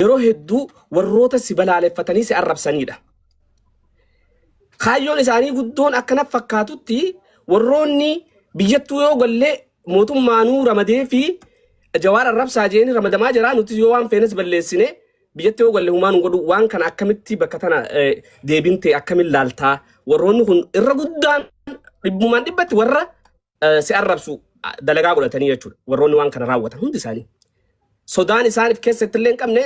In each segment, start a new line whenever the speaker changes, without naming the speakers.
Yeroo hedduu warroota si balaaleffatanii si arrabsaniidha. Kaayyoon isaanii guddoon akkana fakkaatutti warroonni biyyattuu yoo gallee mootummaanuu ramadee fi Jawaar arrabsaa jeeni ramadamaa jira, nuti yoo waan feenes balleessine biyyatti yoo galle humaan godhu. Waan kana akkamitti bakka tana deebiin ta'e akkamiin laaltaa? Warroonni kun irra guddaan dhibbumaan dhibbatti warra si arrabsu dalagaa godhatanii jechuudha, warroonni waan kana raawwatan hundi isaanii. Sodaan isaan if keessatti illee hin qabne,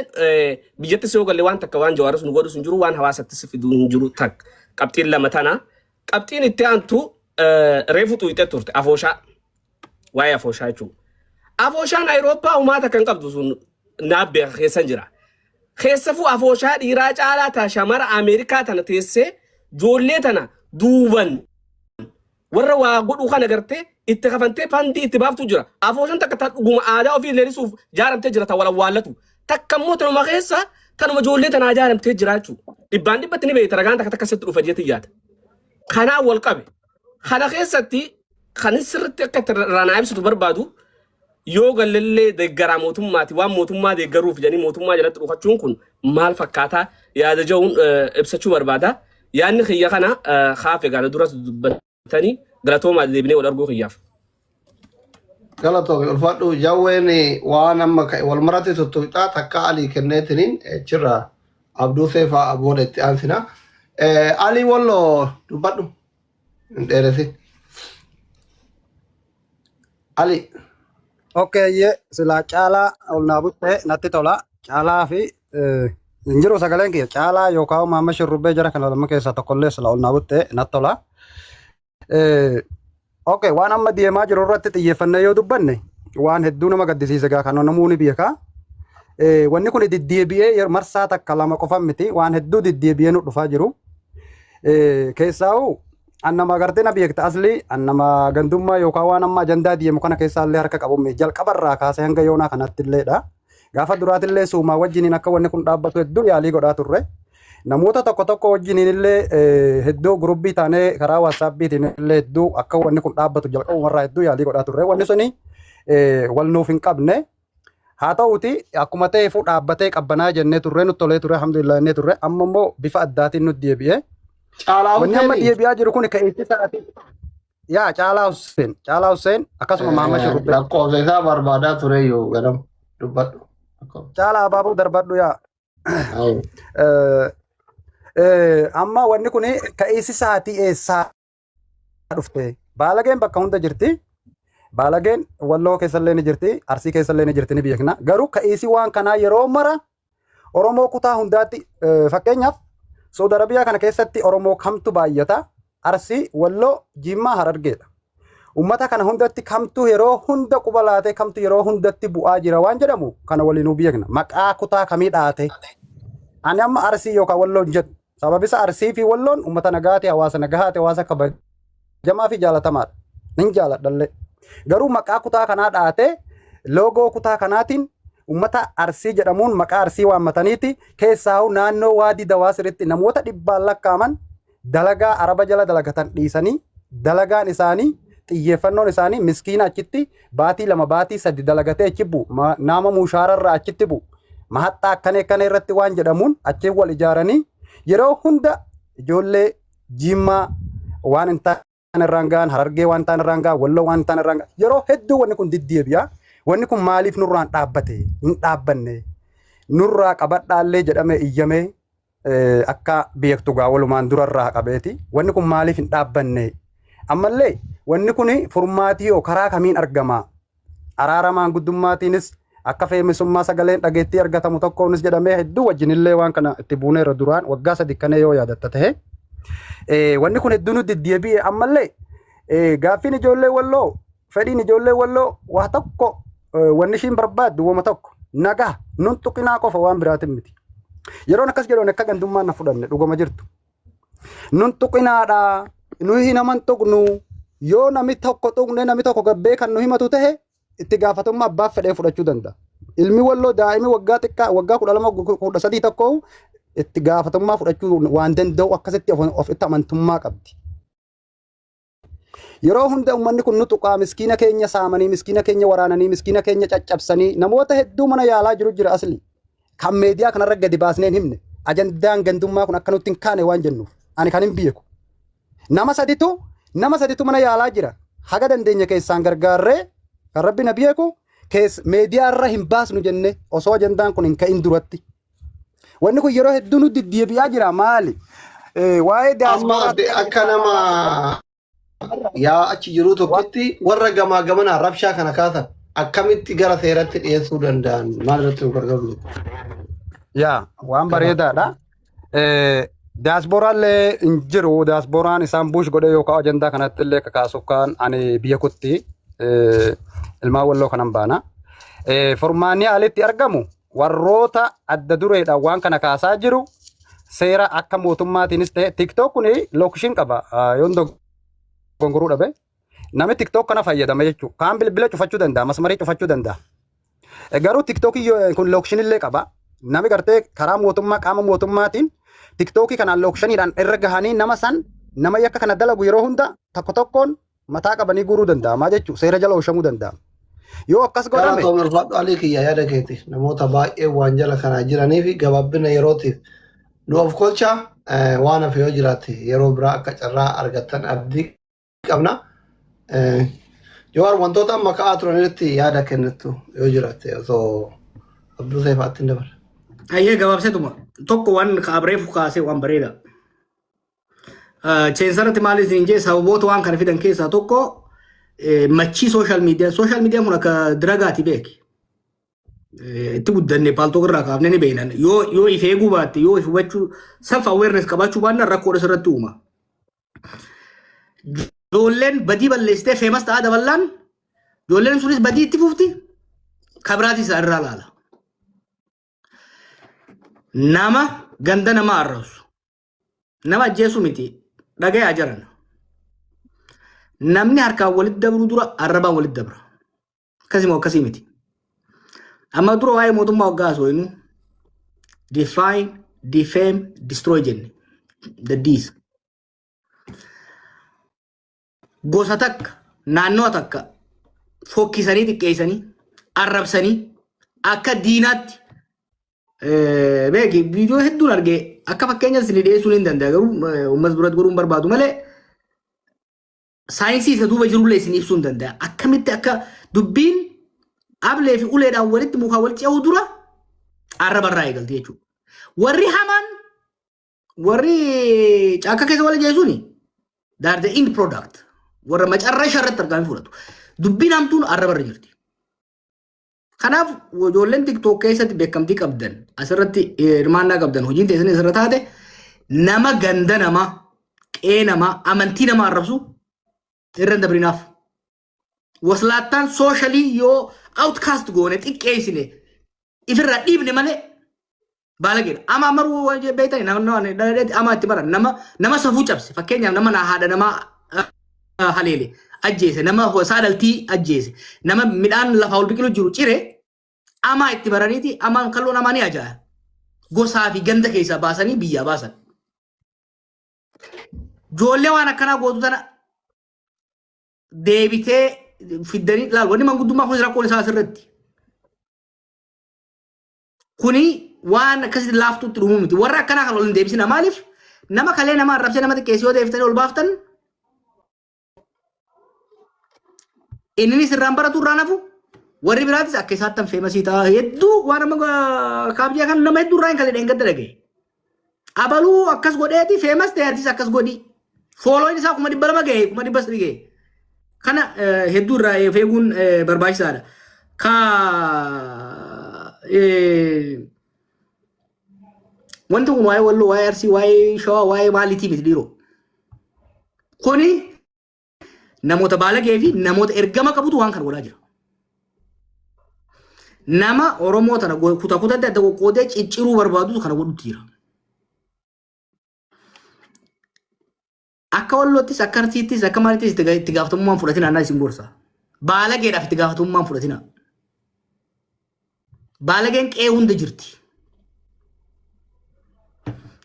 biyyattis yoo galle waan takka waan Jawaaris nu godhus hin jiru, waan hawaasattis fiduu hin jiru. Takka qabxiin lama tana. Qabxiin itti aantu reefu xuuxee turte, afooshaa, waa'ee afooshaa jechuudha. Afooshaan Awurooppaa humaa takka hin qabdu, sun naaf beeka, keessan jira. Keessafuu afooshaa dhiiraa caalaa ta shamara Ameerikaa tana teessee ijoollee tana duuban warra waa godhuu kana gartee itti kafantee fandii itti baaftu jira. Afooshaan takka ta dhuguma aadaa ofii leelisuuf jaaramtee jira, ta wal awwaallatu. Takka immoo tanuma keessa tanuma ijoollee tanaa jaaramtee jira jechuudha. Dhibbaan dhibbatti ni beekta, ragaan takka takka sitti dhufa jeetii yaada. Kanaan wal qabe. Kana keessatti kan sirriitti akka itti irraa naa ibsitu barbaadu, yoo gallallee deeggaraa mootummaati, waan mootummaa deeggaruuf jedhanii mootummaa jalatti dhufachuun kun maal fakkaataa yaada jedhuun ibsachuu barbaada. Yaadni kiyya kana kaafe gaana duras dubbatanii galatoomaa, deebinee wal arguu kiyyaaf.
Galatoomi, ulfaadhu. Jawween waan amma ka'e wal maratti tuttuqxaa takka Alii kenneetiniin achirraa Abduu Seefaa booda itti aansina. Alii Walloo, dubbadhu. Hin dheeressin. Ali.
Okay, ye silaa Caalaa ol naa buttee natti tola. Caalaa fi hin jiru sagaleen kiyya. Caalaa yookaan Maamma Shurrubbee jara kana lama keessaa tokkollee silaa ol naa buttee natti tola. Okay, waan amma deemaa jiru irratti xiyyeeffannee yoo dubbanne waan hedduu nama gaddisiisa gaa kan namuu ni beeka. Wanni kun deddeebi'ee marsaa takka lama qofa miti, waan hedduu deddeebi'ee nu dhufaa jiru. Keessaa'u an nama agartee na beekta asli, an nama gandummaa yookaan waan amma ajandaa deemu kana keessaa illee harka qabu jalqabarraa kaasee hanga yoonaa kanatti illeedha. Gaafa duraatillee suumaa wajjiniin akka wanni kun dhaabbatu hedduu yaalii godhaa turre. Namoota tokko tokko wajjiniin illee hedduu gurubbii taanee karaa WhatsAppiitiin illee hedduu akka wanni kun dhaabbatu jalqabumarraa hedduu yaalii godhaa turre. Wanni suni wal nuuf hin qabne. Haa ta'uuti akkuma ta'eefuu dhaabbatee qabbanaa jennee turre, nutti tolee ture, alhamdulillah jennee turre. Amma immoo bifa addaatiin nutti deebi'e.
Caalaa
Wanni amma
Husseeni.
deebi'aa jiru kun ka'eetti sa'aatii. Yaa Caalaa Hussein, Caalaa Hussein akkasuma Maamma Shurrubbee.
Lakkoofsa isaa barbaadaa ture yoo ganama dubbadhu.
Caalaa abaaboo darbadhu yaa.
Ayi.
Amma wanni kun ka'eessi sa'aatii eessaa dhufte? Baalageen bakka hunda jirti. Baalageen Walloo keessallee ni jirti, Arsii keessallee ni jirti, ni beekna. Garuu ka'eessi waan kanaa yeroo mara Oromoo kutaa hundaatti, fakkeenyaaf Saudi Arabiyaa kana keessatti Oromoo kamtu baay'ata? Arsii, Walloo, Jimmaa, Harargeedha. Uummata kana hundatti kamtu yeroo hunda quba laatee, kamtu yeroo hundatti bu'aa jira waan jedhamu kana waliinuu beekna. Maqaa kutaa kamii dhaate? Ani amma Arsii yookaan Walloo hin jedhu. Sababi isaa Arsii fi Walloon uummata nagaati, hawaasa nagahaati, hawaasa kabajamaa fi jaalatamaadha. Nin jaaladhallee. Garuu maqaa kutaa kanaa dhaatee loogoo kutaa kanaatiin uummata Arsii jedhamuun maqaa Arsii waammataniiti keessaa'u naannoo Waadii Dawaa sirriitti namoota dhibbaan lakkaaman dalagaa Araba jala dalagatan dhiisanii, dalagaan isaanii, xiyyeeffannoon isaanii miskiina achitti baatii 2 baatii 3 dalagatee achi bu'u, nama mushaararraa achitti bu'u, mahaxxaa akkana akkana irratti waan jedhamuun achiin wal ijaaranii yeroo hunda ijoollee Jimmaa waan hin taane irraan ga'an, Harargee waan taane irraan ga'an, Walloo waan taane irraan ga'an. Yeroo hedduu wanni kun diddeebi'a. Wanni kun maaliif nurraan dhaabbate? Hin dhaabbanne. Nurraa qabadhaallee jedhamee iyyamee akka beektu gaa walumaan durarraa qabeeti. Wanni kun maaliif hin dhaabbanne? Ammallee wanni kun furmaatii yoo karaa kamiin argama? Araara maanguddummaatiinis akka feemisummaa sagaleen dhageettii argatamu tokkoonis jedhamee hedduu wajjinillee waan kana itti buuneerra duraan waggaa 3 kana yoo yaadatta ta'e. Wanni kun hedduu nutti deddeebi'e. Ammallee gaaffiin ijoollee Walloo, fedhiin ijoollee Walloo waa tokko, wanni ishiin barbaaddu wama tokko, nagaa nun tuqinaa qofa, waan biraatiin miti. Yeroon akkas jedhu akka gandummaan na fudhanne, dhugama jirtu. Nun tuqinaadha, nuyi naman tuqnu, yoo namni tokko tuqne namni tokko gabbee kan nu himatu tahe itti gaafatamummaa abbaaf fedhee fudhachuu danda'a. Ilmi Walloo daa'imi waggaa xiqqaa waggaa 12 13 tokko itti gaafatamummaa fudhachuu waan danda'u akkasitti ofitti amantummaa qabdi. Yeroo hunda uummanni kun nu tuqaa, miskiina keenya saamanii, miskiina keenya waraananii, miskiina keenya caccabsanii namoota hedduu mana yaalaa jiru jira asli. Kan meediyaa kanarra gadi baasnee hin himne. Ajandaan gandummaa kun akka nutti hin kaane waan jennuuf. Ani kan hin beeku. Nama saditu mana yaalaa jira. Haga dandeenya keessaan gargaarree kan rabbi na beeku keessa meediyaa irra hin baasnu jenne osoo ajandaan kun hin ka'in duratti. Wanni kun yeroo hedduu nu deddeebi'aa jira maali? Waa'ee
Amma
diyaaspooraatti
akka nama yaa achi jiruu tokkotti warra gamaa gamanaa rabshaa kana kaasan akkamitti gara seeratti dhiyeessuu danda'an maal irratti nu gargaaru?
Yaa waan bareedaadha. Diyaaspooraallee hin jiru. Diyaaspooraan isaan buush godhee yookaan ajandaa kanatti illee kakaasuuf kan ani biyya kutti ilmaan walloo kanan baana. Furmaanni alitti argamu warroota adda dureedhaan waan kana kaasaa jiru seera akka mootummaatiinis ta'e TikTok kun location qaba. Yoon dogongoruu dhabe namni TikTok kana fayyadama jechuudha. Kaan bilbila cufachuu danda'a, masmarii cufachuu danda'a. Garuu TikTokii kun location illee qaba. Namni gartee karaa mootummaa qaama mootummaatiin TikTokii kanaan locationiidhaan irra gahanii nama san nama yakka kana dalagu yeroo hunda tokko tokkoon mataa qabanii guuruu danda'ama jechuudha. Seera jala oolchamuu danda'ama. Yoo akkas godhame
Galatoom ulfaadhu Alii kiyya yaada keeti namoota baay'ee waan jala kanaa jiranii fi gabaabina yerootiif nu of kolchaa waan hafe yoo jiraate yeroo biraa akka carraa argattan abdii qabna. Jawaar wantoota amma ka'aa turan irratti yaada kennattu yoo jiraate osoo Abduu Seefaatti hin dabarre.
Ayyee gabaabseetuma tokko waan kaabreefu kaasee waan bareeda. Cheensarratti maal isin jee sababoota waan kana fidan keessaa tokko machii social media. Social mediaan kun akka drugaati beeki. Itti guddanne Paltalk irraa kaafne ni beeknan. Yoo if eeguu baatte yoo if hubachuu self awareness qabaachuu baannaan rakkoodha sirratti uuma. Ijoolleen badii balleessitee famous ta'aa daballaan ijoolleen sunis badii itti fufti kabiraatis isa irraa laala. Nama ganda nama arrabsu nama ajjeesu miti dhagayaa jiran. Namni harkaan walitti dabruu dura arrabaan walitti dabra. Akkasii moo akkasii miti. Amma dura waa'ee mootummaa waggaa haasofnu define, defame, destroy jenne. The D's. Gosa takka, naannoo takka fokkisanii xiqqeessanii, arrabsanii akka diinaatti beeki viidiyoo hedduun argee akka fakkeenya isin dhiyeessuun hin danda'a garuu uummata duratti godhuun barbaadu malee saayinsii isa duuba jirullee isin ibsuu hin danda'a. Akkamitti akka dubbiin ablee fi uleedhaan walitti mukaan walitti ce'uu dura arraba irraa eegalti jechuudha. Warri hamaan warri caakka keessa wal jeesuuni they are the end product. Warra macarrasha irratti argamanii fudhatu. Dubbiin hamtuun arraba irra jirti. Kanaaf ijoolleen TikTok keessatti beekamtii qabdan asirratti hirmaannaa qabdan hojiin teessan asirra taate nama ganda namaa qe'ee namaa amantii namaa arrabsu irra hin dabrinaaf. Waslaattaan socially yoo outcast goone xiqqeessine ifirraa dhiibne malee baalageedha. Ama maruu beektani nama ama itti baran nama safuu cabse fakkeenyaaf nama haadha namaa haleele ajjeese nama saadaltii ajjeese nama midhaan lafaa ol biqilu jiru cire amaa itti baraniiti amaan kalloon amaa ni ajaa'a. Gosaa fi ganda keessaa baasanii biyyaa baasan. Ijoollee waan akkanaa gootu tana deebitee fiddanii laal wanni manguddummaa kunis rakkoon isaa asirratti. Kuni waan akkasitti laaftuutti dhumuu miti. Warra akkanaa kan ol hin deebisina. Maaliif nama kalee nama arrabsee nama xiqqeessee yoo deebiftanii ol baaftan inninis irraan baratu irraan hafu warri biraatis akka isaatti famousii ta'a hedduu waan amma kaabjaa kan nama hedduu irraa hin kalee dheengadda dhagaye. Abaluu akkas godheeti famous ta'e atis akkas godhi. Following isaa 200,000 gahe 300,000 gahe. Kana hedduu irraa of eeguun barbaachisaadha. Ka wanti kun waa'ee Walloo, waa'ee Arsii, waa'ee Shawaa, waa'ee maaliitii miti dhiiroo. Kuni namoota baalagee fi namoota ergama qabutu waan kana godhaa jira. Nama Oromoo tana kuta kutatti adda qoqqoodee cicciruu barbaadutu kana godhutti jira. Akka Walloottis, akka Arsiittis, akka maalittis itti gaafatamummaan fudhatina annaa isin gorsa. Baalageedhaaf itti gaafatamummaan fudhatina. Baalageen qe'ee hunda jirti.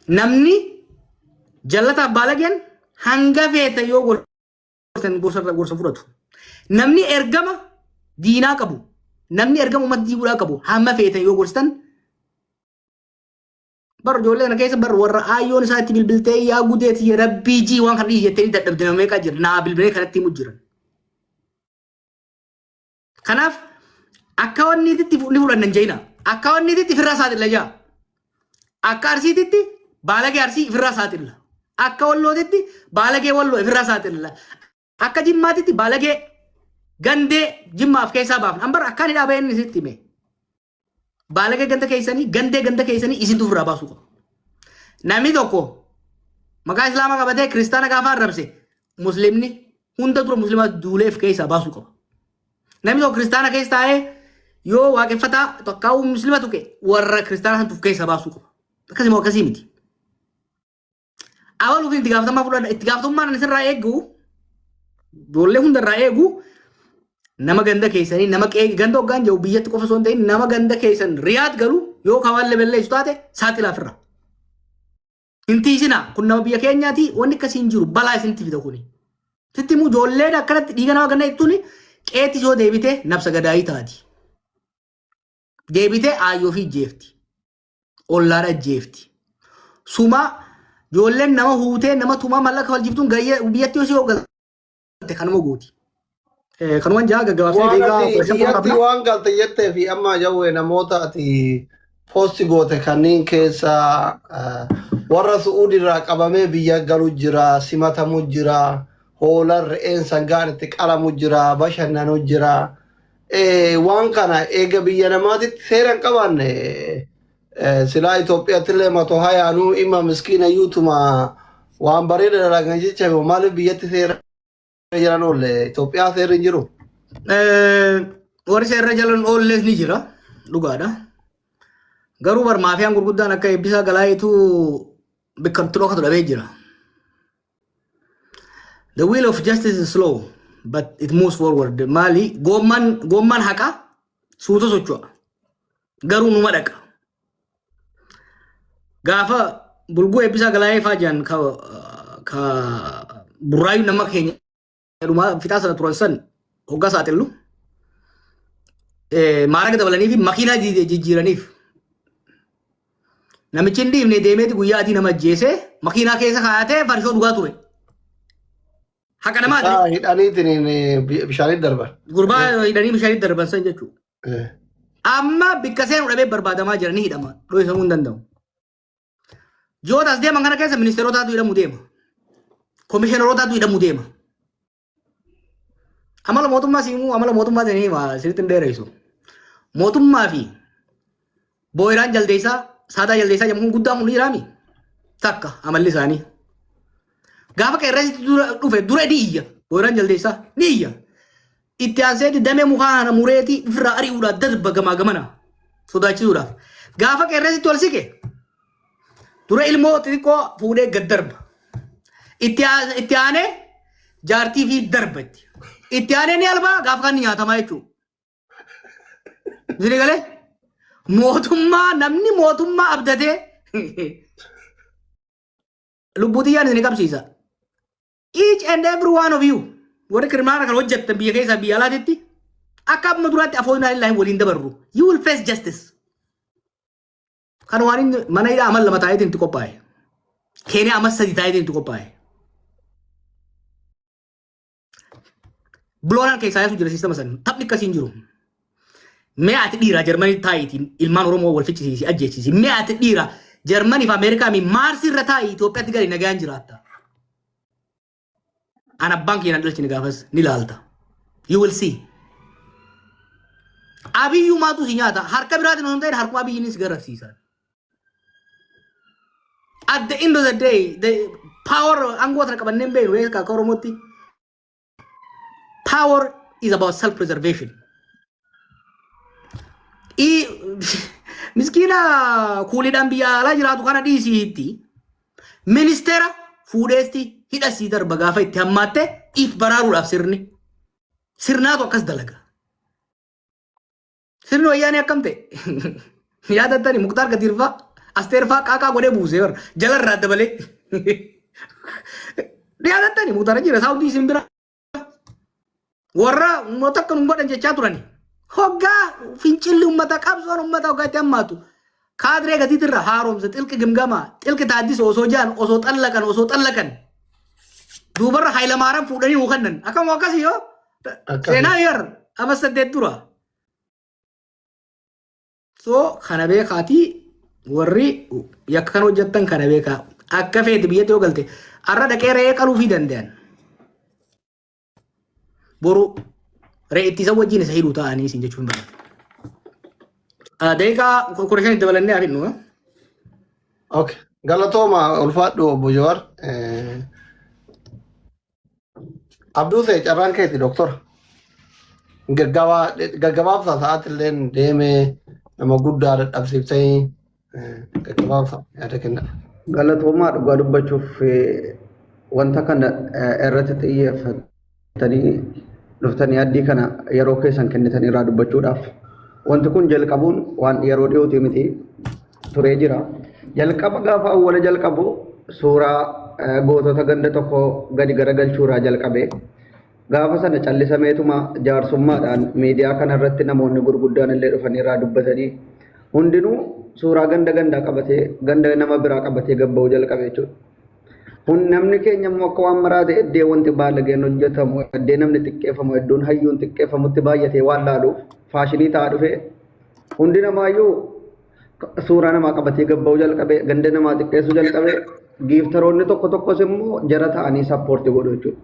Namni jallataaf baalageen hanga feeta yoo gorsan gorsa gorsa fudhatu. Namni ergama diinaa qabu, namni ergama uummata diiguudhaa qabu hamma feetan yoo gorsitan Bar ijoollee kana keessa bar warra aayyoon isaa itti bilbiltee yaa gudeeti rabbii jii waan kana dhiisi jettee dadhabde nama meeqaa jira. Naa bilbilee kanatti himu jiran. Kanaaf akka wanni itti ni fudhanna hin jeena. Akka wanni itti firraa saaxilla jaa. Akka Arsiititti baalagee Arsii ifirraa saaxilla. Akka Wallootitti baalagee Walloo ifirraa saaxilla. Akka Jimmaatitti baalagee gandee Jimmaaf keessaa baafna. Ambar akkaan hidhaa baheen isitti hime. Baalagee ganda keessanii gandee ganda keessanii isintu ofirraa baasuu qaba. Namni tokko maqaa Islaamaa qabatee kiristaana gaafa arrabse muslimni hunda dura muslima duulee of keessaa baasuu qaba. Namni tokko kiristaana keessa taa'ee yoo waaqeffataa takkaa'uu muslima tuqe warra kiristaana santu of keessaa baasuu qaba. Akkasii moo akkasii miti. Abaluuf itti gaafatamaa fudhadha. Itti gaafatamummaan ani sirraa eegu ijoollee hundarraa eegu nama ganda keessanii nama qe'ee ganda hoggaan jiru biyyatti qofa osoo hin ta'in nama ganda keessan riyaad galu yoo kawaan lebelleessu taate saaxilaaf irra. Hin tiisinaa kun nama biyya keenyaati wanni akkasii hin jiru balaa isinitti fida kuni. Sitti immoo ijoolleen akkanatti dhiiga nama ganna jettuun qeetti yoo deebite nabsa gadaayii taati. Deebitee aayyoo fi jeefti. Ollaan ajjeefti. Suma ijoolleen nama huutee nama tumaa mallaqa kafalchiiftuun gayyee biyyatti yoo si galte kanuma gooti. Kanumaan jaa gaggabaabsee
Waan
deegaa
ati
15 qofa
biyyatti
qabna.
waan galte jettee fi amma jawwee namoota ati poosti goote kanneen keessa warra Su'uudi irraa qabamee biyya galu jira, simatamu jira, hoolaan re'een sangaan itti qalamu jira, bashannanu jira. Waan kana eega biyya namaatitti seera hin qabaanne silaa Itoophiyaatti illee matoo hayaanuu dhimma miskiina yuutuma waan bareeda dalagan jecha maaliif biyyatti seera jalan oolle Itoophiyaa seerri hin jiru.
Warri seerra jalan oollees ni jira dhugaadha. Garuu bar maafiyaan gurguddaan akka Eebbisaa Galaayitu bakka itti dhokatu dhabee jira. The wheel of justice is slow, but it moves forward. Maali? Goommaan haqaa suuta socho'a. Garuu numa dhaqa. Gaafa bulguu Eebbisaa Galaayee faa jiran ka burraayyuu nama keenya dhumaa fixaa sana turan san hoggaa saaxillu maaraga dabalanii fi makiinaa jijjiiraniif. Namichi hin dhiifne deemeeti guyyaa adii nama ajjeesee makiinaa keessa kaayatee farshoo dhugaa ture. Haqa namaati.
Isaa hidhaniitiin bishaanitti darban.
Gurbaa hidhanii bishaanitti darban san jechuudha. Amma bikka seenu dhabee barbaadamaa jira ni hidhama. Dho'isamuu hin danda'u. Ji'oota as deeman kana keessa ministeerotaatu hidhamuu deema. Komishiinarotaatu hidhamuu deema. Amala mootummaa siimuu amala mootummaa sanii hima sirriitti hin dheeressu. Mootummaa fi booyiraan jaldeessaa saadaa jaldeessaa jedhamu kun guddaan kun ni jiraami. Takka amalli isaanii. Gaafa qeerransi dura dhufe dura ni iyya. Booyiraan jaldeessaa ni iyya. Itti aanseeti damee mukaa kana mureeti ofirraa ari'uudhaaf darba gamaa gamana sodaachisuudhaaf. Gaafa qeerransitti ol siqe dura ilmoo xixiqqoo fuudhee gad darba. Itti aanee jaartii fi darba itti. Itti aanee ni albaa gaafa kan nyaatamaa jechuudha. Isin galee mootummaa namni mootummaa abdatee lubbuu xiyyaan isin qabsiisa. Each and every one of you warri criminal kan hojjettan biyya keessaa biyya alaatitti akka amma duraatti afoon illaahi waliin dabarru. You will face justice. Kan waan inni mana hidhaa amal 2 taa'eetiin itti qophaa'e. Keeniyaa amal 3 taa'eetiin itti qophaa'e. Biloonaan keessaa yaasuu jira siistama san. Taphni akkasii hin jiru. Mee ati dhiira Jarmanii taa'iitiin ilmaan Oromoo wal ficcisiisi ajjeechisi. Mee ati dhiira Jarmanii fi Ameerikaa mi Maarsi irra taa'ii Itoophiyaatti gadi nagaan jiraatta. An abbaan kiyya na dhalchine gaafas ni laalta. You will see. Abiyyumaatu si nyaata. Harka biraatiin osoo hin ta'in harkuma abiyyiinis garasiisa. At the end of the day, the power aangoo sana qabannee hin beeknu akka Oromootti. Power is about self-preservation. Miskiina kuuliidhaan biyya alaa jiraatu kana dhiisiitti ministeera fuudheesti hidhasii darba gaafa itti hammaatte if baraaruudhaaf sirni. Sirnaatu akkas dalaga. Sirni wayyaanee akkam ta'e? Yaadattani Muktaar Gadiirfaa Asteerfaa qaaqaa godhee buusee bara jalarraa dabalee. Yaadattani Muktaar jira Saawudii isin bira. Warra uummata akka nu godhan jechaa turani. Hoggaa fincilli uummata qabsoon uummata hoggaa itti hammaatu. Kaadiree gatiitirra haaromsa xilqi gimgamaa xilqi taaddisa osoo jaan osoo xallaqan osoo xallaqan duubarra Hayilamaaraan fuudhanii nuu kennan. Akkam akkasii yoo
Akkasii.
seenaa yar ama 8 dura. So kana beekaatii warri yakka kan hojjettan kana beekaa. Akka feete biyyatti yoo galte har'a dhaqee re'ee qaluufii danda'an. Boru re'eetti isa wajjin isa hidhuu ta'anii isin jechuun barbaada. Daqiiqaa 15 dabalannee haa fidnu.
Okay. Galatooma ulfaadhu obbo Jawaar. Abduu ta'e carraan keeti doktora. Gaggabaabsa sa'aati illee deemee nama guddaa dadhabsiiftanii gaggabaabsa yaada kenna.
Galatoomaa dhugaa dubbachuuf wanta kana irratti xiyyeeffatanii dhuftanii addii kana yeroo keessan kennitanii irraa dubbachuudhaaf. Wanti kun jalqabuun waan yeroo dhiyooti miti turee jira. Jalqaba gaafa awwala jalqabu suuraa gootota ganda tokko gadi garagalchuurraa jalqabe. Gaafa sana callisameetuma jaarsummaadhaan miidiyaa kanarratti namoonni gurguddaan illee dhufanii irraa dubbatanii hundinuu suuraa ganda gandaa qabatee ganda nama biraa qabatee gabba'uu jalqabe jechuudha. Kun namni keenya immoo akka waan maraa ta'e iddoo wanti baalageen hojjetamu iddoo namni xiqqeeffamu iddoon hayyuun xiqqeeffamutti baay'atee waan laaluuf faashinii ta'aa dhufe hundi namaayyuu suuraa namaa qabatee gabba'uu jalqabe ganda namaa xiqqeessuu jalqabe giiftaroonni tokko tokkos immoo jara ta'anii sappoortii godhu jechuudha.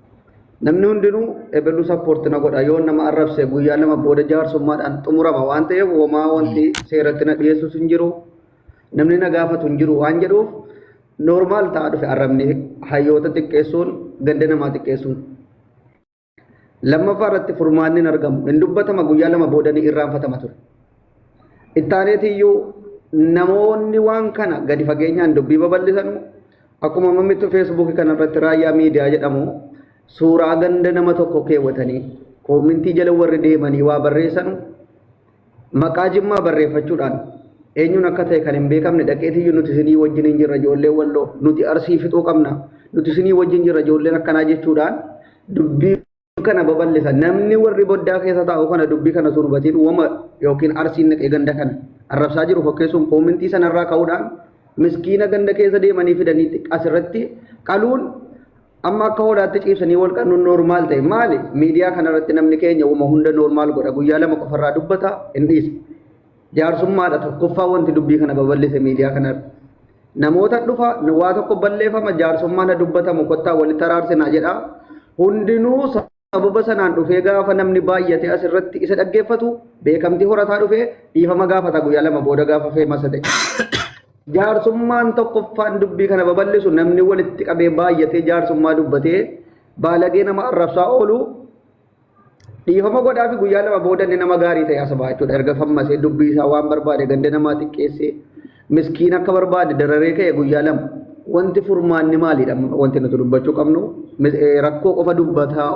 Namni hundinuu ebeluu sappoortii na godha yoo nama arrabse guyyaa lama booda jaarsummaadhaan xumurama waan ta'eef homaa wanti seeratti na dhiyeessus hin jiru namni na gaafatu hin jiru waan jedhuuf normaal ta'aa dhufe arrabni hayyoota xiqqeessuun ganda namaa xiqqeessuun. Lammaffaa irratti furmaanni hin argamu hin dubbatama guyyaa lama booda ni irraanfatama ture. Ittaaneetiyyuu namoonni waan kana gadi fageenyaan dubbii babal'isanu akkuma mamittu feesbuukii kanarratti raayyaa miidiyaa jedhamu suuraa ganda nama tokko keewwatanii koomintii jala warri deemanii waa barreessanu maqaa jimmaa barreeffachuudhaan eenyuun akka ta'e kan hin beekamne dhaqeetiyyuu nuti isinii wajjin hin jirra ijoollee walloo nuti arsii fixuu qabna nuti isinii wajjin jirra ijoolleen akkanaa jechuudhaan dubbii kana babal'isa namni warri boddaa keessa taa'u kana dubbii kana sun hubatiin wama yookiin arsiin naqee ganda kana arrabsaa jiru fakkeessuun koomintii sanarraa ka'uudhaan miskiina ganda keessa deemanii fidanii asirratti qaluun amma akka hoolaatti ciibsanii wal qaluun normaal ta'e maali miidiyaa kanarratti namni keenya wama hunda normaal godha guyyaa lama qofarraa dubbata hin dhiisa jaarsummaadha tokkoffaa wanti dubbii kana babal'ise miidiyaa kanarra namoota dhufa waa tokko balleeffama jaarsummaan dubbatamu kottaa walitti araarsinaa jedha hundinuu sababa sanaan dhufee gaafa namni baay'ate asirratti isa dhaggeeffatu beekamtii horataa dhufee dhiifama gaafata guyyaa lama booda gaafa feemasa ta'e. Jaarsummaan tokkoffaan dubbii kana babal'isu namni walitti qabee baay'atee jaarsummaa dubbatee baalagee nama arrabsaa oolu dhiifama godhaa fi guyyaa lama booda inni nama gaarii ta'e as ba'a jechuudha. Erga fammasee dubbii isaa waan barbaade ganda namaa xiqqeessee miskiin akka barbaade dararee ka'e guyyaa lama. Wanti furmaanni maalidha wanti nuti dubbachuu qabnu rakkoo qofa dubbataa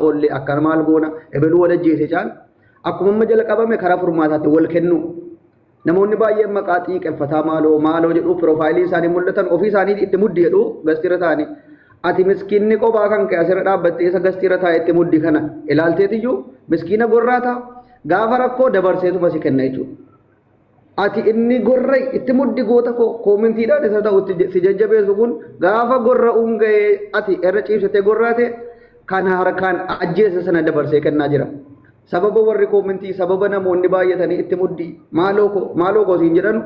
oolle akkana maal goona ebeluu wal ajjeese caal akkuma amma jala qabame karaa furmaataatti wal kennu. Namoonni baay'een maqaa xiiqeffataa maaloo maaloo jedhu piroofaayilii isaanii mul'atan ofii isaanii itti muddi jedhu gastiirra taa'anii. Ati miskiinni qophaa kan ka'e asirra dhaabbattee isa gastiirra taa'e itti muddi kana ilaalteetiyyuu miskiina gorraata gaafa rakkoo dabarseetuma si kenna jechuudha. Ati inni gorra itti muddi goota koo koomentiidhaan isa ta'u si jajjabeessu kun gaafa gorra'uun ga'ee ati irra ciibsatee gorraate kan harkaan ajjeese sana dabarsee kennaa jira. Sababa warri koomentii sababa namoonni baay'atanii itti muddi maaloo koo siin jedhanu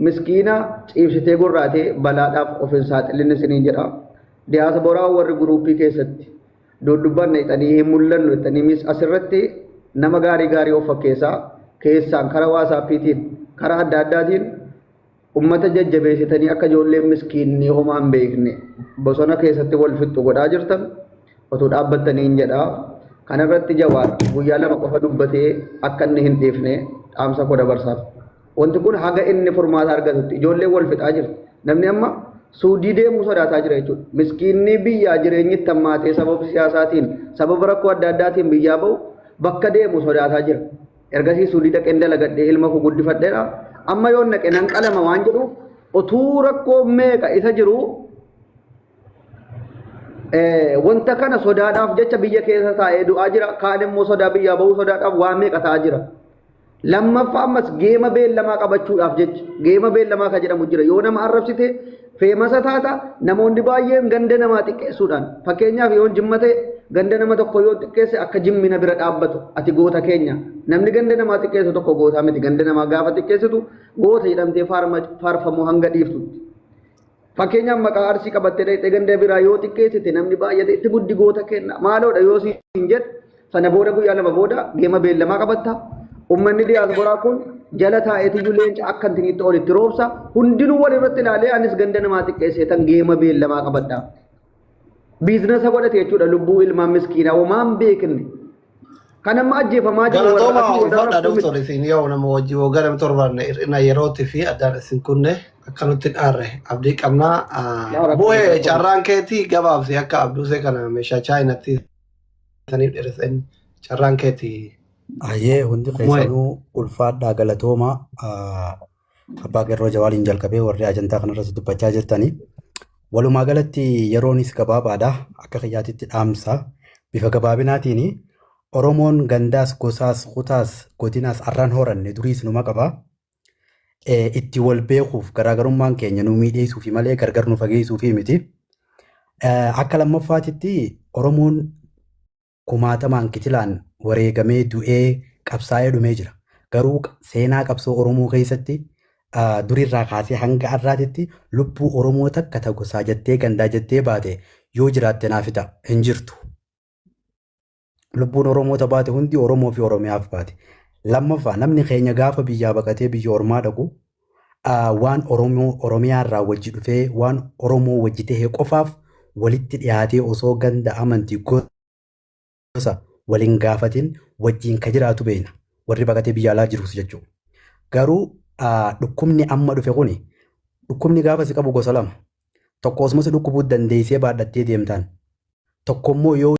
miskiina ciibsitee gorraatee balaadhaaf of hin saaxilin isiniin jedha. Diyaasporaa warri guruupii keessatti dudubbanna jedhanii hin mul'annu jedhanii mis asirratti nama gaarii gaarii of fakkeessaa keessaan karaa waasaappiitiin karaa adda addaatiin ummata jajjabeessitanii akka ijoolleen miskiinni homaa hin beekne bosona keessatti wal fixxu godhaa jirtan otuu dhaabbattanii hin jedhaa. Kanarratti Jawaar guyyaa lama qofa dubbatee akka inni hin dhiifne dhaamsa koo dabarsaaf. Wanti kun haga inni furmaata argatutti ijoolleen wal fixaa jirti. Namni amma suudii deemuu sodaataa jira jechuudha. Miskiinni biyyaa jireenyi itti hammaatee sababa siyaasaatiin sababa rakkoo adda addaatiin biyyaa ba'u bakka deemu sodaataa jira. Ergasii suudii dhaqeen dalagadhee ilma koo guddifadheera. Amma yoon dhaqe nan qalama waan jedhuuf otuu rakkoo meeqa isa jiru wanta kana sodaadhaaf jecha biyya keessa taa'ee du'aa jira. Kaan immoo sodaa biyyaa bahuu sodaadhaaf waan meeqa ta'aa jira. Lammaffaa ammas geema beellamaa qabachuudhaaf jecha geema beellamaa kan jedhamu jira. Yoo nama arrabsite famous taata. Namoonni baay'een ganda namaa xiqqeessuudhaan, fakkeenyaaf yoon Jimma ta'e, ganda nama tokko yoo xiqqeesse akka jimmina bira dhaabbatu, ati goota keenya. Namni ganda namaa xiqqeessu tokko gootaa miti. Ganda namaa gaafa xiqqeessitu goota jedhamtee faarfamuu hanga dhiiftutti. Fakkeenyaaf maqaa Arsii qabattee dhaqxee ganda biraa yoo xiqqeessite, namni baay'ate itti buddi, goota kenna maaloodha yoo siin jedhu, sana booda guyyaa 2 booda geema beellamaa qabatta. Uummanni diyaasporaa kun jala taa'eetiyyuu leenca akka intiniitti olitti roobsa. Hundinuu wal irratti ilaalee, anis ganda namaa xiqqeessee tan geema beellamaa qabadha. Business godhate jechuudha lubbuu ilmaan miskiinaa homaan beekne. Kan amma ajjeefamaa jiru warra
Galatooma
asii warra
ulfaadha
rakkoo miti.
Doktor, isin yoo nama wajji waggaa 7 hir'ina yerootii fi addaan isin kunne akka nutti dhaarre abdii qabnaa.
Yaa rakkoo
Bu'ee
rakkoo.
Carraan keetii gabaabsi akka Abduusee kana meeshaa chaayinatti saniif dheeresen carraan keetii.
Ayyee, hundi
Mu'ee.
keessanuu ulfaadhaa, galatooma. Abbaa Qeerroo Jawaaliin jalqabee warri ajantaa kanarratti dubbachaa jirtanii. Walumaa galatti yeroonis gabaabaadha. Akka kiyyaatitti dhaamsa. Bifa gabaabinaatiin Oromoon gandaas, gosaas, kutaas, godinaas arraan horanne, duriis numa qaba. Itti wal beekuuf garaagarummaan keenya nu miidheessuufi malee gargar nu fageessuufi miti. Akka lammaffaatitti Oromoon kumaatamaan kitilaan wareegamee, du'ee, qabsaa'ee dhumee jira. Garuu seenaa qabsoo Oromoo keessatti durirraa kaasee hanga har'aatitti lubbuu Oromoo takka ta gosaa jettee, gandaa jettee baate yoo jiraatte naaf ta'a, hin jirtu. Lubbuun Oromoo ta baate hundi Oromoo fi Oromiyaaf baate. Lammaffaa, namni keenya gaafa biyyaa baqatee biyya ormaa dhaqu waan Oromoo Oromiyaa irraa wajji dhufee, waan Oromoo wajji ta'e qofaaf walitti dhiyaatee, osoo ganda, amantii, gosa waliin gaafatin wajjin ka jiraatu beekna. Warri baqatee biyya alaa jirus jechuudha. Garuu dhukkubni amma dhufe kuni, dhukkubni gaafa si qabu gosa lama. Tokko osuma si dhukkubuu dandeessee baadhattee deemtaan. Tokko immoo yoo